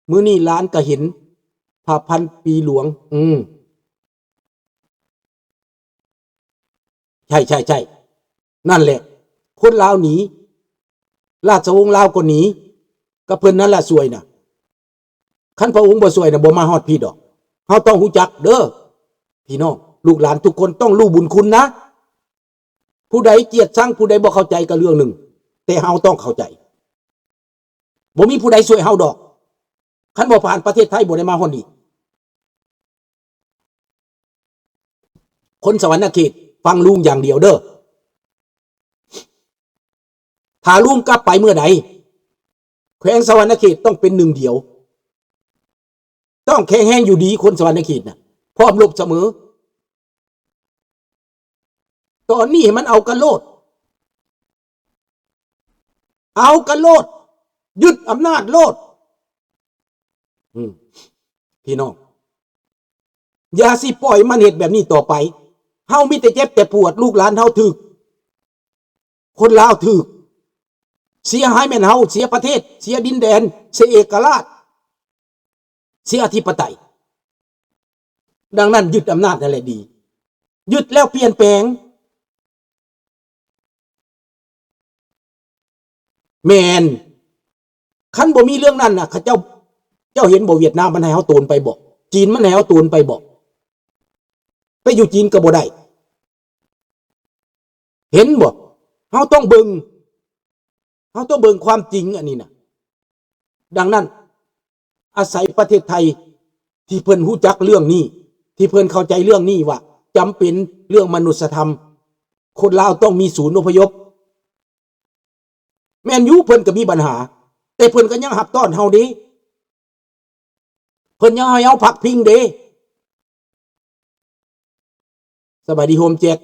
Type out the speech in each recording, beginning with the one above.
ມື້ນີ້ຫຼານກໍເຫັນພະພັນປີຫຼວງ. ອືມ ໃຊ່ໆໆ ນັ້ນແຫຼະ ຄົນລາວໜີ ລາຊະວົງລາວກໍໜີ ກໍເພິ່ນນັ້ນລະຊ່ວຍນະ. ຄັນພະອົງບໍ່ຊ່ວຍນະ ບໍ່ມາຮອດພີ້ດອກ. ເຮົາຕ້ອງຮູ້ຈັກເດີພີ່ນ້ອງ ລູກຫຼານທຸກຄົນຕ້ອງຮູ້ບຸນຄຸນນະ. ຜູ້ໃດກຽດຊັງ ຜູ້ໃດບໍ່ເຂົ້າໃຈກໍເລື່ອງໜຶ່ງ ແຕ່ເຮົາຕ້ອງເຂົ້າໃຈ. ບໍ່ມີຜູ້ໃດຊ່ວຍເຮົາດອກ. ຄັນບໍ່ຜ່ານປະເທດໄທບໍ່ໄດ້ມາຮອດນີ້. ຄົນສະຫວັນນະເຂດ ຟັງລຸງຢ່າງດຽວເດີ. ຖ້າລຸງກັບໄປເມື່ອໃດ ແຂວງສະຫວັນນະເຂດຕ້ອງເປັນໜຶ່ງດຽວ. ຕ້ອງແຂງແຮງຢູ່ດີ ຄົນສະຫວັນນະເຂດນະ ພ້ອມລົບສະເໝີ. ຕອນນີ້ໃຫ້ມັນເອົາກັນໂລດ ເອົາກັນໂລດ ຍຶດອຳນາດໂລດ. ອືມ ພີ່ນ້ອງ ຢ່າຊິປ່ອຍມັນເຮັດແບບນີ້ຕໍ່ໄປ. ເຮົາມີແຕ່ເຈັບແຕ່ປວດ ລູກຫຼານເຮົາຖືກ ຄົນລາວຖືກ ເສຍຫາຍແມ່ນເຮົາ ເສຍປະເທດ ເສຍດິນແດນ ເສຍເອກະລາດ ເສຍອະທິປະໄຕ. ດັ່ງນັ້ນຍຶດອຳນາດນັ້ນແຫຼະດີ ຍຶດແລ້ວປ່ຽນແປງ. ແມ່ນ ຄັນບໍ່ມີເລື່ອງນັ້ນນະ ເຂົາເຈົ້າ ເຈົ້າເຫັນບໍ່ ຫວຽດນາມມັນໃຫ້ເຮົາໂຕນໄປບໍ່? ຈີນມັນໃຫ້ເຮົາໂຕນໄປບໍ່? ໄປຢູ່ຈີນກໍບໍ່ໄດ້. ເຫັນບໍ່? ເຮົາຕ້ອງເບິ່ງ ເຮົາຕ້ອງເບິ່ງຄວາມຈິງອັນນີ້ນະ. ດັ່ງນັ້ນ ອາໄສປະເທດໄທທີ່ເພິ່ນຮູ້ຈັກເລື່ອງນີ້ ທີ່ເພິ່ນເຂົ້າໃຈເລື່ອງນີ້ວ່າຈຳເປັນເລື່ອງມະນຸດສະທຳ, ຄົນລາວຕ້ອງມີສູນອົບພະຍົບ. ແມ່ນຢູ່ ເພິ່ນກໍມີບັນຫາ ແຕ່ເພິ່ນກໍຍັງຮັບຕ້ອນເຮົາເດ້. ເພິ່ນຍັງໃຫ້ເຮົາພັກພິງເດ້. ສະບາຍດີໂຮມແຈັກ.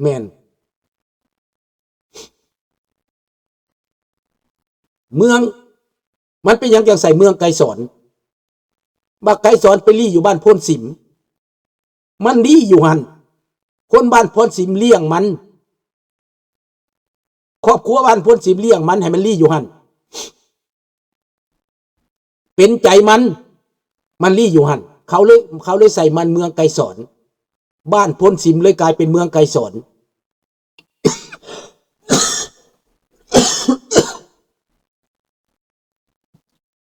ແມ່ນ ເມືອງ ມັນເປັນຫຍັງຈັ່ງໃສ່ເມືອງໄກສອນ? ບັກໄກສອນໄປລີ້ຢູ່ບ້ານໂພນສິມ. ມັນລີ້ຢູ່ຫັ້ນ. ຄົນບ້ານໂພນສິມລ້ຽງມັນ. ຄອບຄົວບ້ານໂພນສິມລ້ຽງມັນໃຫ້ມັນລີ້ຢູ່ຫັ້ນ. ເປັນໃຈມັນ ມັນລີ້ຢູ່ຫັ້ນ. ເຂົາເລີຍ ເຂົາເລີຍໃສ່ມັນເມືອງໄກສອນ. ບ້ານໂພນສິມເລີຍກາຍເປັນເມືອງໄກສອນ.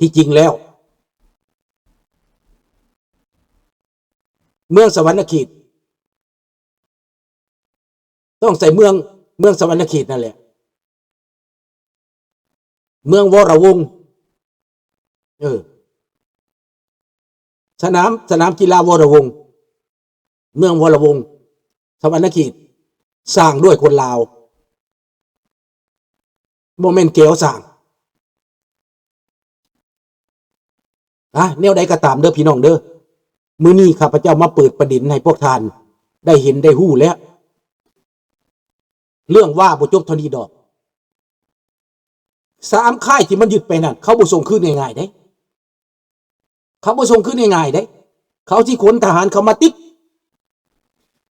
ທີ່ຈິງແລ້ວ ເມືອງສະຫວັນນະເຂດ ຕ້ອງໃສ່ເມືອງ ເມືອງສະຫວັນນະເຂດນັ້ນແຫຼະ. ເມືອງວໍລະວົງ ເອີ ສະໜາມ ສະໜາມກິລາວໍລະວົງ ເມືອງວໍລະວົງ ສະຫວັນນະເຂດ ສ້າງດ້ວຍຄົນລາວ ບໍ່ແມ່ນແກວສ້າງ. ອະ ແນວໃດກໍຕາມເດີພີ່ນ້ອງເດີ ມື້ນີ້ຂ້າພະເຈົ້າມາເປີດປະເດັນໃຫ້ພວກທ່ານໄດ້ເຫັນໄດ້ຮູ້ແລ້ວ. ເລື່ອງວ່າບໍ່ຈົບເທົ່ານີ້ດອກ. ສາມຄ້າຍທີ່ມັນຍຶດໄປນັ້ນ ເຂົາບໍ່ສົ່ງຄືນງ່າຍໆເດ້. ເຂົາບໍ່ສົ່ງຄືນງ່າຍໆເດ້. ເຂົາຊິຂົນທະຫານເຂົ້າມາຕິດ.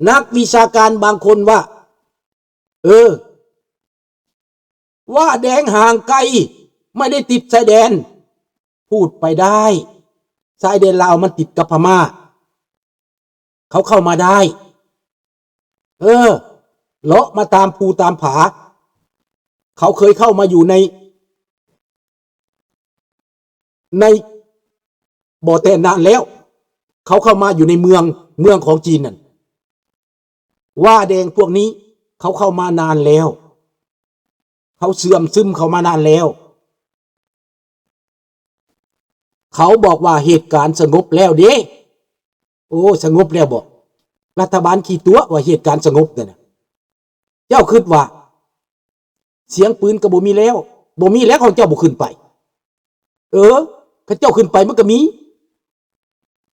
ນັກວິຊາການບາງຄົນວ່າ ເອີ ວ່າແດງຫ່າງໄກ ໄມ່ໄດ້ຕິດຊາຍແດນ. ພູດໄປໄດ້. ຊາຍແດນລາວມັນຕິດກັບພະມ້າ. ເຂົາເຂົ້າມາໄດ້. ເອີ ເລາະມາຕາມພູຕາມຜາ. ເຂົາເຄີຍເຂົ້າມາຢູ່ໃນ ໃນບໍ່ແຕ່ນານແລ້ວ. ເຂົາເຂົ້າມາຢູ່ໃນເມືອງ ເມືອງຂອງຈີນນັ້ນ. ວ່າແດງພວກນີ້ ເຂົາເຂົ້າມານານແລ້ວ. ເຂົາເຊື່ອມຊຶມເຂົ້າມານານແລ້ວ. ເຂົາບອກວ່າເຫດການສະຫງົບແລ້ວເດ້. ໂອ້ ສະຫງົບແລ້ວບໍ? ລັດຖະບານຂີ້ຕົວະວ່າເຫດການສະຫງົບນັ້ນນະ. ເຈົ້າຄິດວ່າສຽງປືນກໍບໍ່ມີແລ້ວ? ບໍ່ມີແລ້ວ ຂອງເຈົ້າບໍ່ຂຶ້ນໄປ. ເອີ ຄັນເຈົ້າຂຶ້ນໄປມັນກໍມີ.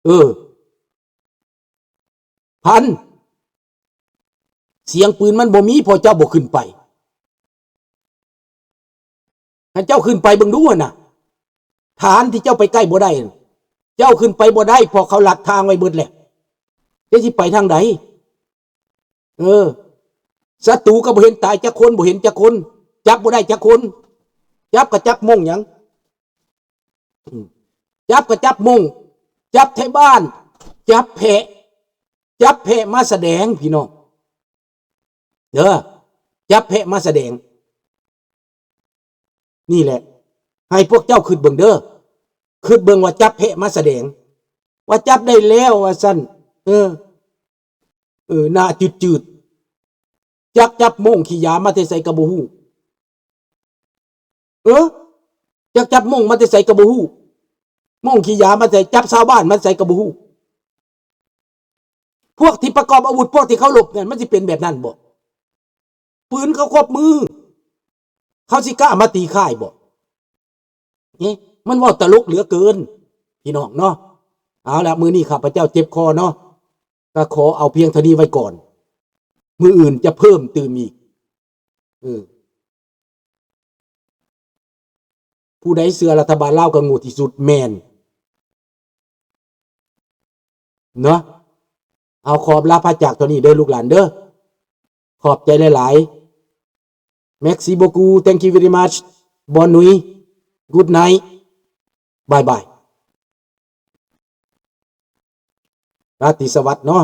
ເອີ ພັນ ສຽງປືນມັນບໍ່ມີ ເພາະເຈົ້າບໍ່ຂຶ້ນໄປ. ໃຫ້ເຈົ້າຂຶ້ນໄປເບິ່ງດູຫັ້ນນະ ຖານທີ່ເຈົ້າໄປໃກ້ບໍ່ໄດ້ຫັ້ນ ເຈົ້າຂຶ້ນໄປບໍ່ໄດ້ ເພາະເຂົາລັດທາງໄວ້ເບິດແລ້ວ. ເຈົ້າຊິໄປທາງໃດ? ເອີ ສັດຕູກໍບໍ່ເຫັນຕາຍຈັກຄົນ ບໍ່ເຫັນຈັກຄົນ. ຈັບບໍ່ໄດ້ຈັກຄົນ. ຈັບກໍຈັບມົ້ງຫຍັງ? ອືມ ຈັບກໍຈັບມົ້ງ, ຈັບໄທບ້ານ, ຈັບແພະ, ຈັບແພະມາສະແດງ ພີ່ນ້ອງເດີ, ຈັບແພະມາສະແດງ. ນີ້ແຫຼະ ໃຫ້ພວກເຈົ້າຄິດເບິ່ງເດີ, ຄິດເບິ່ງວ່າຈັບແພະມາສະແດງ, ວ່າຈັບໄດ້ແລ້ວວ່າຊັ້ນ. ເອີ ເອີ ໜ້າຈືດໆ. ຈັກຈັບໂມງຂີ້ຢາມາແຕ່ໃສກໍບໍ່ຮູ້. ເອີ ຈັກຈັບໂມງມາແຕ່ໃສກໍບໍ່ຮູ້, ໂມງຂີ້ຢາມາແຕ່ໃສ, ຈັບຊາວບ້ານມາແຕ່ໃສກໍບໍ່ຮູ້. ພວກທີ່ປະກອບອາວຸດ, ພວກທີ່ເຄົາລົບນັ້ນ ມັນຊິເປັນແບບນັ້ນບໍ່? ປືນເຂົາຄອບມື, ເຂົາຊິກ້າມາຕີຄ້າຍບໍ່? ເອີ ມັນເວົ້າຕະຫຼົກເຫຼືອເກີນ ພີ່ນ້ອງເນາະ. ເອົາລະ ມື້ນີ້ຂ້າພະເຈົ້າເຈັບຄໍເນາະ, ກໍຂໍເອົາພຽງເທົ່ານີ້ໄວ້ກ່ອນ, ມື້ອື່ນຈະເພີ່ມຕື່ມອີກ. ເອີ ຜູ້ໃດເຊື່ອລັດຖະບານລາວກໍໂງ່ທີ່ສຸດ ແມ່ນເນາະ. ເອົາ ຂອບລາພາຈາກເທົ່ານີ້ເດີລູກຫຼານເດີ, ຂອບໃຈຫຼາຍໆ. Merci beaucoup, thank you very much, bonne nuit, good night, bye bye, ລາຕີສະຫວັດເນາະ.